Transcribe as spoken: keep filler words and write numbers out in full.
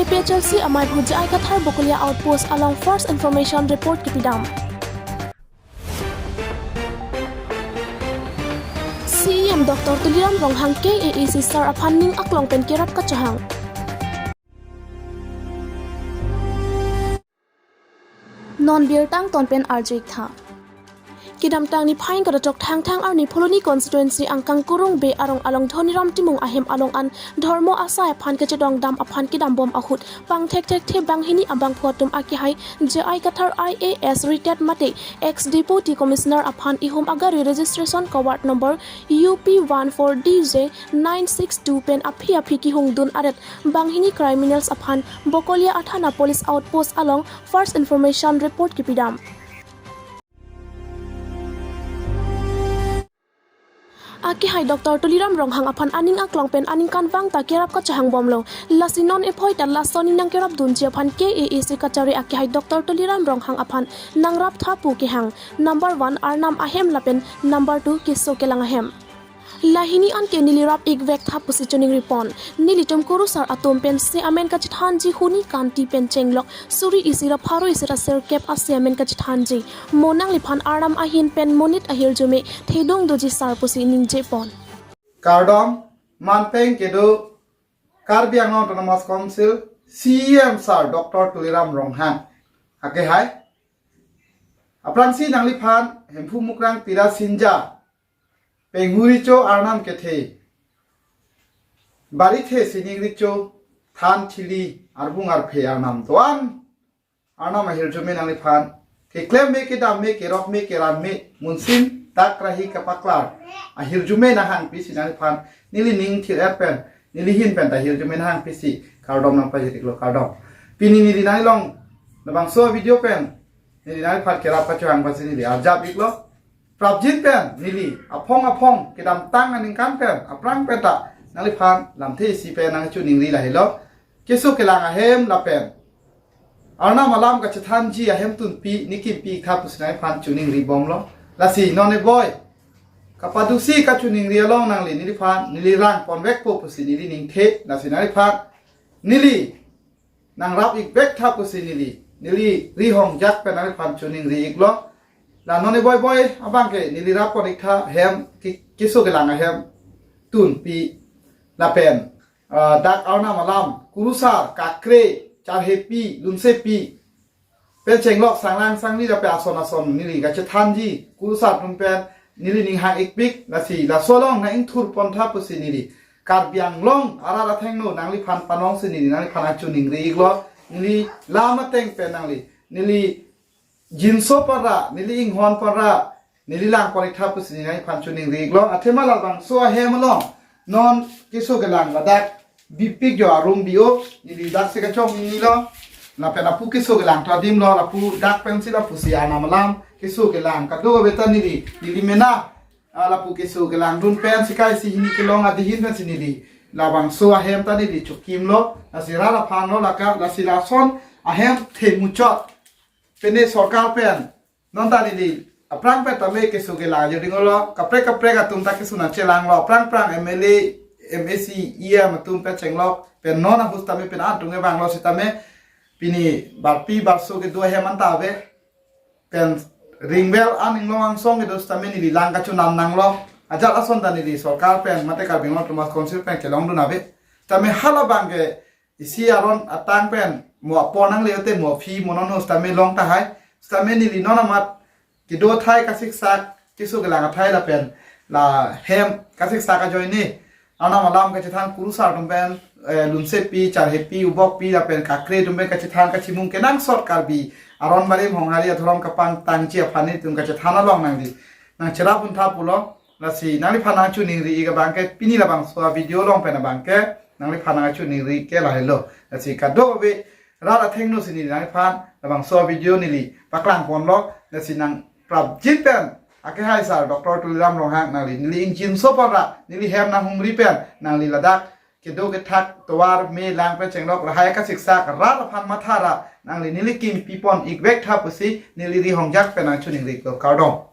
APHLC amei aphu J I Kathar Bokolia outpost along first information report kepidam. CEM Doctor Tuliram Ronghang KAAC sir aphan ning aklong pen kerap kachehang. Non birta angton pen arju-ik tha. Kedamtang niphai ingkoi ra throk Thangthang arni Phuloni constituency angkang Kurung Bey arong along Dhoniram Timung ahem along an dhormo asai aphan kachedong dam aphan kedam bom ahut pangthek thekthe banghini abangphu atum akehai J I Kathar IAS retired mate ex Deputy Commissioner aphan ihum agari registration card number U P one four D J nine six two pen aphi aphi kehung dun aret banghini criminals aphan Bokolia athana police outpost along first information report kepidam. Akehai Doctor Tuliram Ronghang aphan aning aklong pen aningkanvang ta kerap kachehang bomlo. Lasi non ephoi ta laso aning nangkerap dunji aphan KAAC kachari akehai Doctor Tuliram Ronghang aphan nangrap tha pu kehang. Number one, Arnam ahem lapen number two, keso kelang ahem. Lahini anke neli rap-ik vek tha pusi choningri pon. Nelitum kurusar atum pensi amen kachethanji huni kanti pen chenglok suri isi ra pharo isi ra sirkep ase amen kachethanji. Mo nangliphan Arnam ahin pen monit ahirjume thedung doji sir pusi ningje pon. Kardom, manpeng kedo Karbi Anglong Autonomous Council CEM sir Doctor Tuliram Ronghang. Akehai, aphrangsi nangliphan Hemphu Mukrang Tira Sinja, Penghuri Cho Arnam Kethe, Barithe Sining Richo, Than Thili Arbung Arphe Arnam Doan, Arnam ahirjume nangliphan keklem me, kedam me, kerok me, keran me, munsin dak rahi kapaklar ahirjume nanghangpi si nangliphan neli ning thir-et pen, neli hin pen ta ahirjume nanghangpi si kardom nangpajir-iklo, kardom. Pini neli nanglong labangso video pen neli nangliphan kerap kachehang aphansi neli arjap-iklo. Prapjin pen neli aphong aphong kedamtang aningkan pen aphrang pen ta nangliphan lamthe isi pen nangchoningri lahelo. Keso kelang ahem lapen Arnam alam kachethanji ahemtun pi nikim pi tha pusi nangliphan choningri bomlo. Lasi non eboi kapadusi kachoningri along nangli neliphan neli rang ponvekpo pusi neli ningthe, lasi nangliphan neli nangrap-ik vek tha pusi neli, neli rihong jak pen nangliphan choningri-iklo. La non eboi boi abangke neli rap pon-ik tha hem ke-, keso kelang ahemtun pi lapen, ah, dak Arnam alam, kurusar, kakre, charhepi, lunsepi pen chenglok sanglang sangli lapen ason ason neli kachethanji kurusar atum pen neli ning hang-ikpik, lasi laso along nang-ingthur pon tha pusi neli Karbi Anglong arat athengno nangliphan panong si neli nangliphan nangchoningri-iklo. Neli lam ateng pen nangli, neli jinso pon ra, neli inghon pon ra neli lang pon-ik tha pusi neli nangliphan choningri-iklo. Athema labangso ahem along non keso kelang ladak bipik jo arum bio, neli dak si kachongningnilo. Lapen lapu keso kelang ta adimlo, lapu dak pensi lapusi Arnam alam keso kelang kadokave ta neli, neli mena, ah, lapu keso kelangdun pensi kaisi hini kelong adihin pensi neli labangso ahem ta neli chokimlo, lasi rat aphanlo laka, lasi lason ahem themuchot pene sorkar pen non ta neli aphrang pen tame keso kelang jo dinglo, kaprek kaprek atum ta keso nangchelanglo, aphrang phrang MLA, MAC, EM atum pen chenglok pen non ahut tame pen atum kevanglo sitame pini barpi barso kedo ahem anta ave pen ringvel an inglong angsong kedo sitame neli lang kachonam nanglo. Ajat ason ta neli sorkar pen mate Karbi Anglong Autonomous Council pen kelongdun ave. Tame halabangke isi aron atang pen mo apor nangle te mo aphi mo non sitame long tahai. Sitame neli non amat kedo athai kasiksak, keso kelang athai lapen la hem kasiksak ajoine Arnam alam kachethan kurusar atum pen, eh, lunsepi, charhepi, ubokpi lapen kakre atum pen kachethan kachimung kenangsot Karbi aron barim honghari adhorom kapangtangji aphan nelitum kachethan along nangli nangcherap un tha pulo. Lasi nangliphan nangchoningri-ik abangke pini labangso avideo along pen abangke nangliphan nangchoningri ke lahelo. Lasi kadokave rat athengno si neli nangliphan labangso avideo neli paklang ponlo. Lasi nang prapjin pen akehai sir Doctor Tuliram Ronghang nangli neli ingjinso pon ra, neli hem nanghumri pen nangli ladak kedo kethak tovar me lang pen chenglok lahai kasiksak rat aphan matha ra nangli neli kim pi pon-ik vek tha pusi neli rihong jak pen nangchoningri-iklo, kardom.